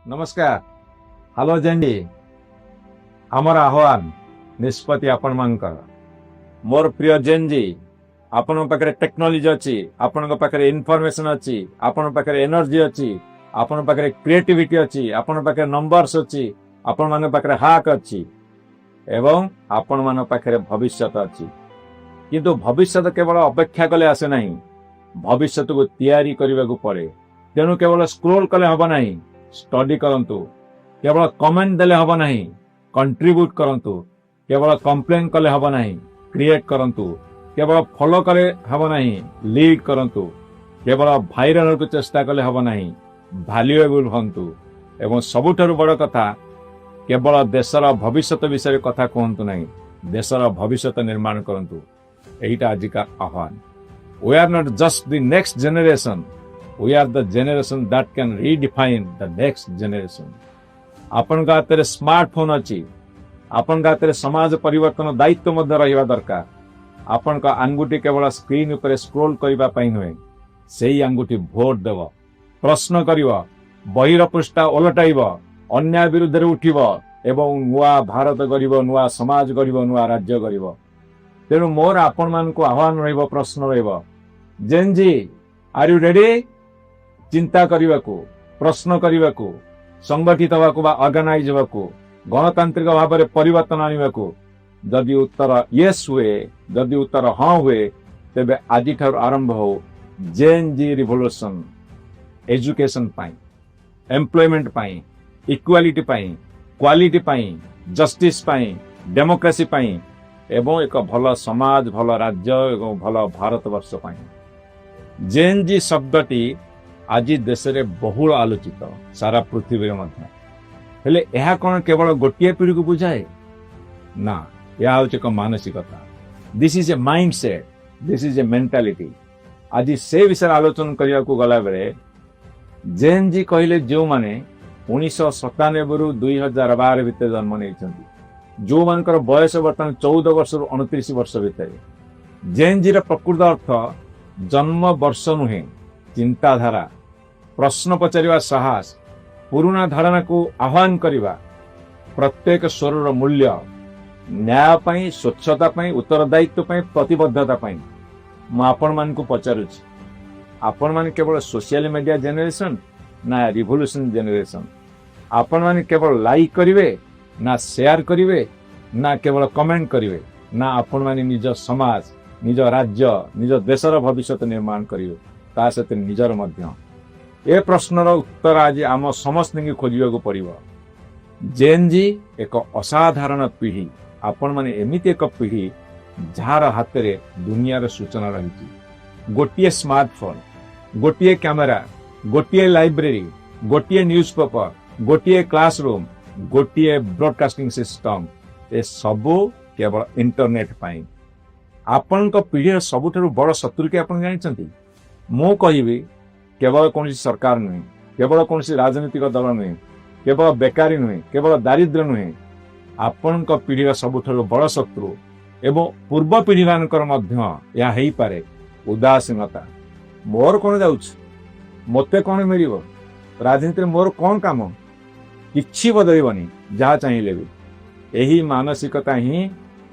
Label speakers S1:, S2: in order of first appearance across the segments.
S1: ନମସ୍କାର। ହ୍ୟାଲୋ ଜେନ୍ ଜି, ଆମର ଆହ୍ୱାନ, ନିଷ୍ପତ୍ତି ଆପଣମାନଙ୍କର। ମୋର ପ୍ରିୟ ଜେନ୍ ଜି, ଆପଣଙ୍କ ପାଖରେ ଟେକ୍ନୋଲୋଜି ଅଛି, ଆପଣଙ୍କ ପାଖରେ ଇନଫର୍ମେସନ ଅଛି, ଆପଣଙ୍କ ପାଖରେ ଏନର୍ଜି ଅଛି, ଆପଣଙ୍କ ପାଖରେ କ୍ରିଏଟିଭିଟି ଅଛି, ଆପଣଙ୍କ ପାଖରେ ନମ୍ବର୍ସ ଅଛି, ଆପଣମାନଙ୍କ ପାଖରେ ହାକ୍ ଅଛି ଏବଂ ଆପଣମାନଙ୍କ ପାଖରେ ଭବିଷ୍ୟତ ଅଛି। କିନ୍ତୁ ଭବିଷ୍ୟତ କେବଳ ଅପେକ୍ଷା କଲେ ଆସେ ନାହିଁ, ଭବିଷ୍ୟତକୁ ତିଆରି କରିବାକୁ ପଡେ। ତେଣୁ କେବଳ ସ୍କ୍ରୋଲ କଲେ ହବ ନାହିଁ, ଷ୍ଟଡି କରନ୍ତୁ। କେବଳ କମେଣ୍ଟ ଦେଲେ ହବ ନାହିଁ, କଣ୍ଟ୍ରିବ୍ୟୁଟ କରନ୍ତୁ। କେବଳ କମ୍ପ୍ଲେନ କଲେ ହବ ନାହିଁ, କ୍ରିଏଟ କରନ୍ତୁ। କେବଳ ଫଲୋ କଲେ ହବ ନାହିଁ, ଲିଡ୍ କରନ୍ତୁ। କେବଳ ଭାଇରାଲ ହେବାକୁ ଚେଷ୍ଟା କଲେ ହବ ନାହିଁ, ଭାଲ୍ୟୁଏବୁଲ ହୁଅନ୍ତୁ। ଏବଂ ସବୁଠାରୁ ବଡ଼ କଥା, କେବଳ ଦେଶର ଭବିଷ୍ୟତ ବିଷୟରେ କଥା କୁହନ୍ତୁ ନାହିଁ, ଦେଶର ଭବିଷ୍ୟତ ନିର୍ମାଣ କରନ୍ତୁ। ଏଇଟା ଆଜିକା ଆହ୍ୱାନ। We are not just the next generation, we are the generation that can redefine the next generation. ଆପଣଙ୍କ ହାତରେ ସ୍ମାର୍ଟଫୋନ୍ ଅଛି, ଆପଣଙ୍କ ହାତରେ ସମାଜ ପରିବର୍ତ୍ତନ ଦାୟିତ୍ୱ ମଧ୍ୟ ରହିବା ଦରକାର। ଆପଣଙ୍କ ଆଙ୍ଗୁଠି କେବଳ ସ୍କ୍ରିନ୍ ଉପରେ ସ୍କ୍ରୋଲ କରିବା ପାଇଁ ନୁହେଁ, ସେଇ ଆଙ୍ଗୁଠି ଭୋଟ ଦେବ, ପ୍ରଶ୍ନ କରିବ, ବହିର ପୃଷ୍ଠା ଓଲଟାଇବ, ଅନ୍ୟାୟ ବିରୁଦ୍ଧରେ ଉଠିବ ଏବଂ ନୂଆ ଭାରତ ଗଢ଼ିବ, ନୂଆ ସମାଜ ଗଢ଼ିବ, ନୂଆ ରାଜ୍ୟ ଗଢ଼ିବ। ତେଣୁ ମୋର ଆପଣମାନଙ୍କୁ ଆହ୍ୱାନ ରହିବ, ପ୍ରଶ୍ନ ରହିବ, Gen Z, are you ready? ଚିନ୍ତା କରିବାକୁ, ପ୍ରଶ୍ନ କରିବାକୁ, ସଂଗଠିତ ହେବାକୁ ବା ଅର୍ଗାନାଇଜ ହେବାକୁ, ଗଣତାନ୍ତ୍ରିକ ଭାବରେ ପରିବର୍ତ୍ତନ ଆଣିବାକୁ? ଯଦି ଉତ୍ତର ୟେସ୍ ହୁଏ, ଯଦି ଉତ୍ତର ହଁ ହୁଏ, ତେବେ ଆଜିଠାରୁ ଆରମ୍ଭ ହଉ ଜେନ୍ ଜି ରିଭଲ୍ୟୁସନ, ଏଜୁକେସନ ପାଇଁ, ଏମ୍ପ୍ଲୟମେଣ୍ଟ ପାଇଁ, ଇକ୍ୱାଲିଟି ପାଇଁ, କ୍ୱାଲିଟି ପାଇଁ, ଜଷ୍ଟିସ ପାଇଁ, ଡେମୋକ୍ରାସି ପାଇଁ ଏବଂ ଏକ ଭଲ ସମାଜ, ଭଲ ରାଜ୍ୟ ଏବଂ ଭଲ ଭାରତବର୍ଷ ପାଇଁ। ଜେନ୍ ଜି ଶବ୍ଦଟି ଆଜି ଦେଶରେ ବହୁଳ ଆଲୋଚିତ, ସାରା ପୃଥିବୀରେ ମଧ୍ୟ। ହେଲେ ଏହା କ'ଣ କେବଳ ଗୋଟିଏ ପିଢ଼ିକୁ ବୁଝାଏ? ନା, ଏହା ହେଉଛି ଏକ ମାନସିକତା। This is a mindset, this is a mentality. ଆଜି ସେ ବିଷୟରେ ଆଲୋଚନା କରିବାକୁ ଗଲାବେଳେ, ଜେନ୍ ଜି କହିଲେ ଯେଉଁମାନେ 1997ରୁ 2012 ଭିତରେ ଜନ୍ମ ନେଇଛନ୍ତି, ଯେଉଁମାନଙ୍କର ବୟସ ବର୍ତ୍ତମାନ 14 ବର୍ଷରୁ 29 ବର୍ଷ ଭିତରେ। ଜେନ୍ ଜିର ପ୍ରକୃତ ଅର୍ଥ ଜନ୍ମ ବର୍ଷ ନୁହେଁ, ଚିନ୍ତାଧାରା, ପ୍ରଶ୍ନ ପଚାରିବା ସାହସ, ପୁରୁଣା ଧାରଣାକୁ ଆହ୍ୱାନ କରିବା, ପ୍ରତ୍ୟେକ ସ୍ୱରର ମୂଲ୍ୟ, ନ୍ୟାୟ ପାଇଁ, ସ୍ୱଚ୍ଛତା ପାଇଁ, ଉତ୍ତରଦାୟିତ୍ୱ ପାଇଁ, ପ୍ରତିବଦ୍ଧତା ପାଇଁ। ମୁଁ ଆପଣମାନଙ୍କୁ ପଚାରୁଛି, ଆପଣମାନେ କେବଳ ସୋସିଆଲ ମିଡିଆ ଜେନେରେସନ ନା ରିଭଲ୍ୟୁସନ ଜେନେରେସନ? ଆପଣମାନେ କେବଳ ଲାଇକ୍ କରିବେ ନା ସେୟାର କରିବେ ନା କେବଳ କମେଣ୍ଟ କରିବେ, ନା ଆପଣମାନେ ନିଜ ସମାଜ, ନିଜ ରାଜ୍ୟ, ନିଜ ଦେଶର ଭବିଷ୍ୟତ ନିର୍ମାଣ କରିବେ, ତା ସହିତ ନିଜର ମଧ୍ୟ? ଏ ପ୍ରଶ୍ନର ଉତ୍ତର ଆଜି ଆମ ସମସ୍ତଙ୍କୁ ଖୋଜିବାକୁ ପଡ଼ିବ। ଜେନ୍ ଜି ଏକ ଅସାଧାରଣ ପିଢ଼ି। ଆପଣମାନେ ଏମିତି ଏକ ପିଢ଼ି ଯାହାର ହାତରେ ଦୁନିଆର ସୂଚନା ରହିଛି। ଗୋଟିଏ ସ୍ମାର୍ଟଫୋନ୍, ଗୋଟିଏ କ୍ୟାମେରା, ଗୋଟିଏ ଲାଇବ୍ରେରୀ, ଗୋଟିଏ ନ୍ୟୁଜ୍ ପେପର, ଗୋଟିଏ କ୍ଲାସରୁମ୍, ଗୋଟିଏ ବ୍ରଡକାଷ୍ଟିଂ ସିଷ୍ଟମ, ଏ ସବୁ କେବଳ ଇଣ୍ଟରନେଟ ପାଇଁ। ଆପଣଙ୍କ ପିଢ଼ିର ସବୁଠାରୁ ବଡ଼ ଶତ୍ରୁ କି ଆପଣ ଜାଣିଛନ୍ତି? ମୁଁ କହିବି, କେବଳ କୌଣସି ସରକାର ନୁହେଁ, କେବଳ କୌଣସି ରାଜନୈତିକ ଦଳ ନୁହେଁ, କେବଳ ବେକାରୀ ନୁହେଁ, କେବଳ ଦାରିଦ୍ର୍ୟ ନୁହେଁ। ଆପଣଙ୍କ ପିଢ଼ିର ସବୁଠାରୁ ବଡ଼ ଶତ୍ରୁ ଏବଂ ପୂର୍ବ ପିଢ଼ିମାନଙ୍କର ମଧ୍ୟ ଏହା ହେଇପାରେ, ଉଦାସୀନତା। ମୋର କଣ ଯାଉଛି? ମୋତେ କଣ ମିଳିବ? ରାଜନୀତିରେ ମୋର କଣ କାମ? କିଛି ବଦଳିବନି ଯାହା ଚାହିଁଲେ ବି। ଏହି ମାନସିକତା ହିଁ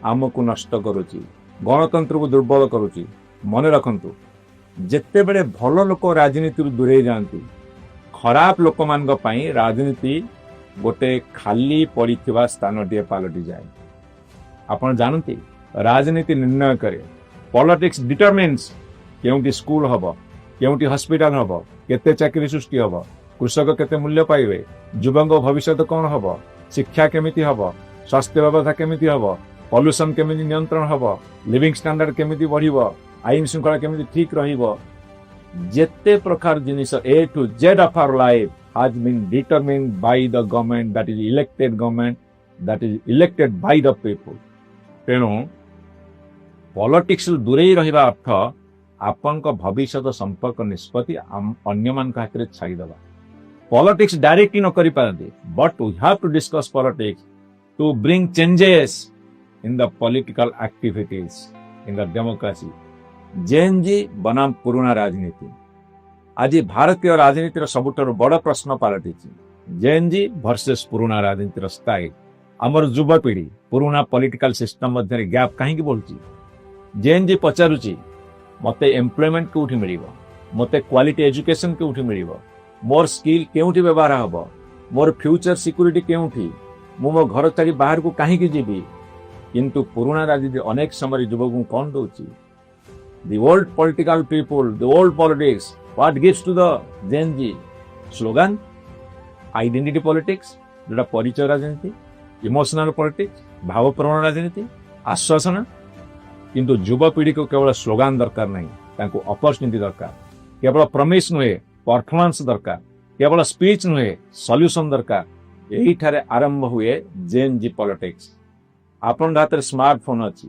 S1: ଆମକୁ ନଷ୍ଟ କରୁଛି, ଗଣତନ୍ତ୍ରକୁ ଦୁର୍ବଳ କରୁଛି। ମନେ ରଖନ୍ତୁ, ଯେତେବେଳେ ଭଲ ଲୋକ ରାଜନୀତିରୁ ଦୂରେଇ ଯାଆନ୍ତି, ଖରାପ ଲୋକମାନଙ୍କ ପାଇଁ ରାଜନୀତି ଗୋଟେ ଖାଲି ପଡ଼ିଥିବା ସ୍ଥାନଟିଏ ପାଲଟିଯାଏ। ଆପଣ ଜାଣନ୍ତି, ରାଜନୀତି ନିର୍ଣ୍ଣୟ କରେ, ପଲିଟିକ୍ସ ଡିଟରମିନ୍ସ କେଉଁଠି ସ୍କୁଲ ହବ, କେଉଁଠି ହସ୍ପିଟାଲ ହବ, କେତେ ଚାକିରି ସୃଷ୍ଟି ହବ, କୃଷକ କେତେ ମୂଲ୍ୟ ପାଇବେ, ଯୁବଙ୍କ ଭବିଷ୍ୟତ କଣ ହବ, ଶିକ୍ଷା କେମିତି ହବ, ସ୍ୱାସ୍ଥ୍ୟ ବ୍ୟବସ୍ଥା କେମିତି ହବ, ପଲ୍ୟୁସନ କେମିତି ନିୟନ୍ତ୍ରଣ ହବ, ଲିଭିଂ ଷ୍ଟାଣ୍ଡାର୍ଡ କେମିତି ବଢିବ, ଆଇନ ଶୃଙ୍ଖଳା କେମିତି ଠିକ ରହିବ। ଯେତେ ପ୍ରକାର ଜିନିଷ, A to Z of our life has been determined by the government that is elected government that is elected by the people. ତେଣୁ ପଲିଟିକ୍ସରୁ ଦୂରେଇ ରହିବା ଅର୍ଥ ଆପଣଙ୍କ ଭବିଷ୍ୟତ ସମ୍ପର୍କ ନିଷ୍ପତ୍ତି ଅନ୍ୟମାନଙ୍କ ହାତରେ ଛାଡ଼ିଦେବା। ପଲିଟିକ୍ସ ଡାଇରେକ୍ଟଲି ନ କରିପାରନ୍ତି, but we have to discuss politics to bring changes in the political activities in the democracy. Gen G ବନାମ ପୁରୁଣା ରାଜନୀତି ଆଜି ଭାରତୀୟ ରାଜନୀତିର ସବୁଠାରୁ ବଡ଼ ପ୍ରଶ୍ନ ପାଲଟିଛି। ଜେଏନଜି ଭର୍ସେସ୍ ପୁରୁଣା ରାଜନୀତିର ଷ୍ଟାଇଲ। ଆମର ଯୁବପିଢ଼ି ପୁରୁଣା ପଲିଟିକାଲ ସିଷ୍ଟମ ମଧ୍ୟରେ ଗ୍ୟାପ୍ କାହିଁକି ବଢୁଛି? ଜେଏନଜି ପଚାରୁଛି, ମୋତେ ଏମ୍ପ୍ଲୟମେଣ୍ଟ କେଉଁଠି ମିଳିବ? ମୋତେ କ୍ୱାଲିଟି ଏଜୁକେସନ କେଉଁଠି ମିଳିବ? ମୋର ସ୍କିଲ୍ କେଉଁଠି ବ୍ୟବହାର ହେବ? ମୋର ଫ୍ୟୁଚର ସିକ୍ୟୁରିଟି କେଉଁଠି? ମୁଁ ମୋ ଘର ଛାଡ଼ି ବାହାରକୁ କାହିଁକି ଯିବି? କିନ୍ତୁ ପୁରୁଣା ରାଜନୀତି ଅନେକ ସମୟରେ ଯୁବକଙ୍କୁ କ'ଣ ଦଉଛି? The old political people, the old politics, what gives to the Gen Z? Slogan, identity politics, ଯୋଉଟା ପରିଚୟ ରାଜନୀତି, ଇମୋସନାଲ ପଲିଟିକ୍ସ, ଭାବପ୍ରବଣ ରାଜନୀତି, ଆଶ୍ୱାସନା। କିନ୍ତୁ ଯୁବପିଢ଼ିକୁ କେବଳ ସ୍ଲୋଗାନ ଦରକାର ନାହିଁ, ତାଙ୍କୁ ଅପରଚୁନିଟି ଦରକାର। କେବଳ ପ୍ରମିସ୍ ନୁହେଁ, ପରଫର୍ମାନ୍ସ ଦରକାର। କେବଳ ସ୍ପିଚ୍ ନୁହେଁ, ସଲ୍ୟୁସନ ଦରକାର। ଏଇଠାରେ ଆରମ୍ଭ ହୁଏ ଜେନ୍ ଜି ପଲିଟିକ୍ସ। ଆପଣଙ୍କ ହାତରେ ସ୍ମାର୍ଟଫୋନ୍ ଅଛି,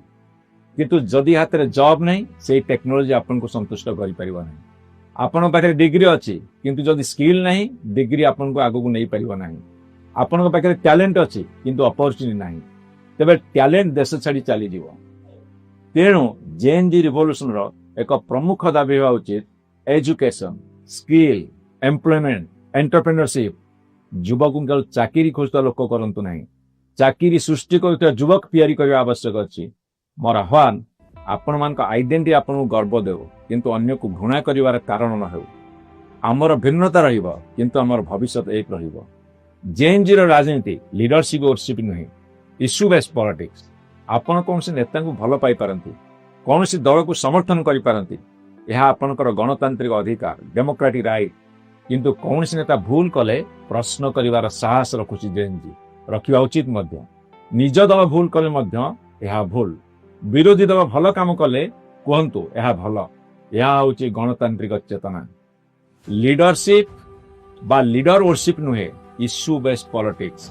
S1: କିନ୍ତୁ ଯଦି ହାତରେ ଜବ୍ ନାହିଁ, ସେଇ ଟେକ୍ନୋଲୋଜି ଆପଣଙ୍କୁ ସନ୍ତୁଷ୍ଟ କରିପାରିବ ନାହିଁ। ଆପଣଙ୍କ ପାଖରେ ଡିଗ୍ରୀ ଅଛି, କିନ୍ତୁ ଯଦି ସ୍କିଲ୍ ନାହିଁ, ଡିଗ୍ରୀ ଆପଣଙ୍କୁ ଆଗକୁ ନେଇପାରିବ ନାହିଁ। ଆପଣଙ୍କ ପାଖରେ ଟ୍ୟାଲେଣ୍ଟ ଅଛି, କିନ୍ତୁ ଅପରଚୁନିଟି ନାହିଁ, ତେବେ ଟ୍ୟାଲେଣ୍ଟ ଦେଶ ଛାଡ଼ି ଚାଲିଯିବ। ତେଣୁ ଜେନ୍ ଜି ରିଭଲ୍ୟୁସନର ଏକ ପ୍ରମୁଖ ଦାବି ହେବା ଉଚିତ ଏଜୁକେସନ, ସ୍କିଲ୍, ଏମ୍ପ୍ଲୟମେଣ୍ଟ, ଏଣ୍ଟରପ୍ରେନରସିପ୍। ଯୁବକଙ୍କୁ କେବଳ ଚାକିରି ଖୋଜୁଥିବା ଲୋକ କରନ୍ତୁ ନାହିଁ, ଚାକିରି ସୃଷ୍ଟି କରୁଥିବା ଯୁବକ ତିଆରି କରିବା ଆବଶ୍ୟକ ଅଛି। ମୋର ଆହ୍ୱାନ, ଆପଣମାନଙ୍କ ଆଇଡେଣ୍ଟିଟି ଆପଣଙ୍କୁ ଗର୍ବ ଦେଉ, କିନ୍ତୁ ଅନ୍ୟକୁ ଘୃଣା କରିବାର କାରଣ ନ ହେଉ। ଆମର ଭିନ୍ନତା ରହିବ, କିନ୍ତୁ ଆମର ଭବିଷ୍ୟତ ଏକ ରହିବ। ଜେଏନଜିର ରାଜନୀତି ଲିଡରସିପ୍ ଓରସିପ୍ ନୁହେଁ, ଇସ୍ୟୁ ବେସ୍ ପଲିଟିକ୍ସ। ଆପଣ କୌଣସି ନେତାଙ୍କୁ ଭଲ ପାଇପାରନ୍ତି, କୌଣସି ଦଳକୁ ସମର୍ଥନ କରିପାରନ୍ତି। ଏହା ଆପଣଙ୍କର ଗଣତାନ୍ତ୍ରିକ ଅଧିକାର, ଡେମୋକ୍ରାଟିକ୍ ରାଇଟ୍। କିନ୍ତୁ କୌଣସି ନେତା ଭୁଲ କଲେ ପ୍ରଶ୍ନ କରିବାର ସାହସ ରଖୁଛି ଜେଏନଜି, ରଖିବା ଉଚିତ ମଧ୍ୟ। ନିଜ ଦଳ ଭୁଲ କଲେ ମଧ୍ୟ ଏହା ଭୁଲ, ବିରୋଧୀ ଦଳ ଭଲ କାମ କଲେ କୁହନ୍ତୁ ଏହା ଭଲ। ଏହା ହେଉଛି ଗଣତାନ୍ତ୍ରିକ ଚେତନା। ଲିଡରସିପ୍ ବା ଲିଡର ଓରସିପ୍ ନୁହେଁ, ଇସ୍ୟୁ ବେସ୍ଡ ପଲିଟିକ୍ସ।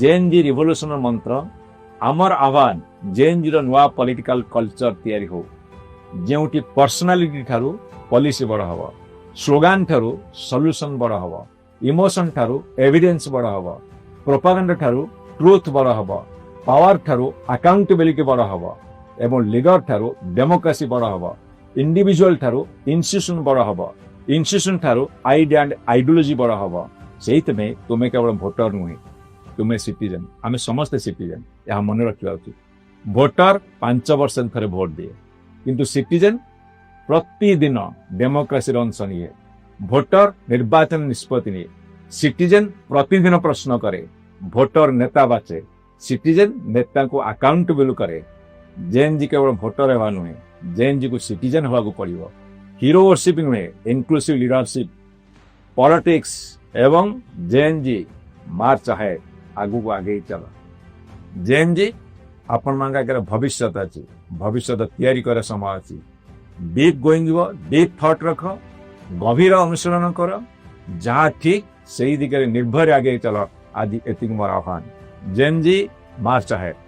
S1: ଜେନ୍ ଜି ରିଭଲ୍ୟୁସନର ମନ୍ତ୍ର। ଆମର ଆହ୍ୱାନ, ଜେନ୍ ଜିର ନୂଆ ପଲିଟିକାଲ କଲଚର ତିଆରି ହଉ, ଯେଉଁଠି ପର୍ସନାଲିଟି ଠାରୁ ପଲିସି ବଡ଼ ହବ, ସ୍ଲୋଗାନ ଠାରୁ ସଲ୍ୟୁସନ ବଡ଼ ହବ, ଇମୋସନ ଠାରୁ ଏଭିଡେନ୍ସ ବଡ଼ ହବ, ପ୍ରୋପାଗାଣ୍ଡା ଠାରୁ ଟ୍ରୁଥ ବଡ଼ ହବ, ପାୱାର ଠାରୁ ଆକାଉଣ୍ଟେବିଲିଟି ବଡ଼ ହବ ଏବଂ ଲିଡର ଠାରୁ ଡେମୋକ୍ରାସି ବଡ଼ ହବ, ଇଣ୍ଡିଭିଜୁଆଲ ଠାରୁ ଇନଷ୍ଟିଟ୍ୟୁସନ ବଡ଼ ହବ, ଇନଷ୍ଟିଟ୍ୟୁସନ ଠାରୁ ଆଇଡିଆ ଆଣ୍ଡ ଆଇଡିଓଲୋଜି ବଡ଼ ହବ। ସେଇଥିପାଇଁ ତୁମେ କେବଳ ଭୋଟର ନୁହେଁ, ତୁମେ ସିଟିଜେନ। ଆମେ ସମସ୍ତେ ସିଟିଜେନ, ଏହା ମନେ ରଖିବା ଉଚିତ। ଭୋଟର 5 ବର୍ଷରେ ଥରେ ଭୋଟ ଦିଏ, କିନ୍ତୁ ସିଟିଜେନ ପ୍ରତିଦିନ ଡେମୋକ୍ରାସିର ଅଂଶ ନିଏ। ଭୋଟର ନିର୍ବାଚନ ନିଷ୍ପତ୍ତି ନିଏ, ସିଟିଜେନ ପ୍ରତିଦିନ ପ୍ରଶ୍ନ କରେ। ଭୋଟର ନେତା ବାଛେ, ସିଟିଜେନ ନେତାଙ୍କୁ ଆକାଉଣ୍ଟେବଲ କରେ। ଜେନ୍ ଜି କେବଳ ଭୋଟର ହେବା ନୁହେଁ, ଜେନ୍ ଜିକୁ ସିଟିଜେନ ହେବାକୁ ପଡ଼ିବ। ହିରୋ ଓରସିପ୍ ନୁହେଁ, ଇନକ୍ଲୁସିଭ ଲିଡରସିପ୍ ପଲିଟିକ୍ସ ଏବଂ ଜେନ୍ ଜି ମାର୍ଚ୍ଚ ଆହେଡ୍, ଆଗକୁ ଆଗେଇ ଚାଲ। ଜେନ୍ ଜି, ଆପଣମାନଙ୍କ ଆଗରେ ଭବିଷ୍ୟତ ଅଛି, ଭବିଷ୍ୟତ ତିଆରି କରିବା ସମୟ ଅଛି। ଡିପ୍ ଗୋଇଂ ଯିବ, ଡିପ୍ ଥଟ୍ ରଖ, ଗଭୀର ଅନୁଶୀଳନ କର, ଯାହା ଠିକ୍ ସେଇ ଦିଗରେ ନିର୍ଭୟରେ ଆଗେଇ ଚାଲ। ଆଜି ଏତିକି ମୋର ଆହ୍ୱାନ। ଜେନ୍ ଜି ମାର୍ଚ୍ଚ ଆହେଡ୍।